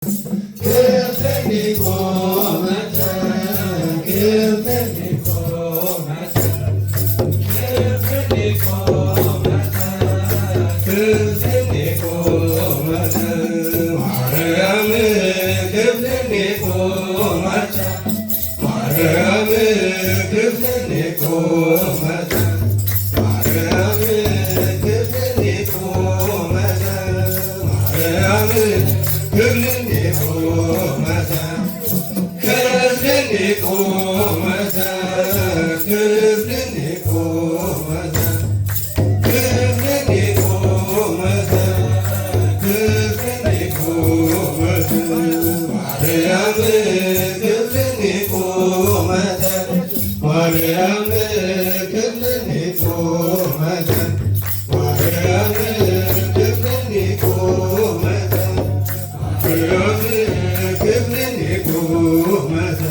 ክፍልኒ ቆመተ፣ ክፍልኒ ቆመተ፣ ክፍልኒ ቆመተ፣ ክፍልኒ ቆመተ፣ ማርያም ክፍልኒ ቆመተ፣ ማርያም ክፍልኒ ቆመተ፣ ማርያም ክፍልኒ ቆመተ፣ ማርያም ክፍልኒ ቆመተ፣ ክፍልኒ ቆመተ፣ ክፍልኒ ቆመተ፣ ክፍልኒ ቆመተ፣ ክፍልኒ ቆመተ፣ ማርያም ክፍልኒ ቆመተ፣ ማርያም ክፍልኒ ቆመተ፣ ማርያም ክፍልኒ ቆመተ፣ ማርያም ክፍልኒ ቆመተ።